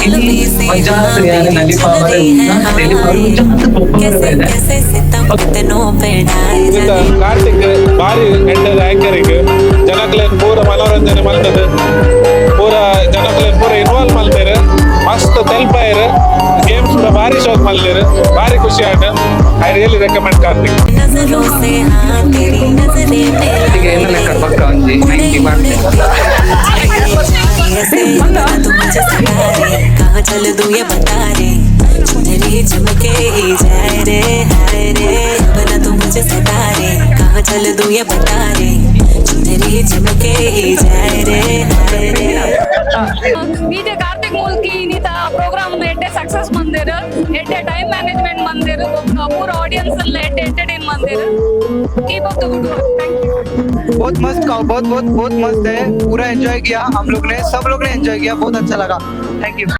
ಇನಿ ಒಂಜಾತ್ ಯಾನ್ ನಲಿಪಾವರೆ ಉಲ್ಲ ತೆಲಿಪಾವರೆ ಒಂಜಾತ್ ಪೊಪ್ಪರೆ ಬೇಲೆ. कैसे सितम कितनों पे ढाए ಇದಕ್ಕ जाने। ಕಾರ್ತಿಕ್ ಬಾರಿ ಎಡ್ಡೆದ ಆಂಕರಿಂಗ್. ಜನಕ್ಲೆನ್ ಪೂರ ಮನೋರಂಜನೆ ಮಲ್ತದೆ, ಪೂರ ಜನಕ್ಲೆನ್ ಪೂರ ಇನ್ವಾಲ್ವ್ ಮಲ್ತೇರು, ಮಸ್ತ್ ತೆಲ್ಪಾಯೆರ್. ಗೇಮ್ಸ್ ಪೂರ ಬಾರಿ ಶೋಕ್ ಮಲ್ತೇರು. ಬಾರಿ ಖುಷಿ ಆಂಡ್. I really recommend Karthik. नजरों से हाँ तेरी नजरें ಈಗ ಏನ ಲೆಕ್ಕ ಪಕ್ಕ ಒಂಜಿ 90 ಮಾಡ್ತೆ. ऐसे बना तू मुझे सता रे, कहाँ चल दूं ये बता रे। चुनरी चमके ही जाए रे, हाय रे। बना तू मुझे सता रे, कहाँ चल दूं ये बता रे। चुनरी चमके ही जाए रे, हाय रे। ವಿಜೆ ಕಾರ್ತಿಕ್ ಮೂಲ್ಕಿ ಇನ್ನಿತ ಪ್ರೋಗ್ರಾಮ್ ಎಡ್ಡೆ ಸಕ್ಸಸ್ ಮಂದಿರ್, ಎಡ್ಡೆ ಟೈಮ್ ಮ್ಯಾನೇಜ್ಮೆಂಟ್ ಮಂದಿರ್, ಪೂರ ಆಡಿಯನ್ಸ್ ಎಲ್ಲ ಎಡ್ಡೆ entertain Mandir. Keep up the good work, thank you. बहुत मस्त, बहुत बहुत बहुत मस्त है। पूरा एंजॉय किया हम लोग ने, सब लोग ने एंजॉय किया। बहुत अच्छा लगा। Thank you.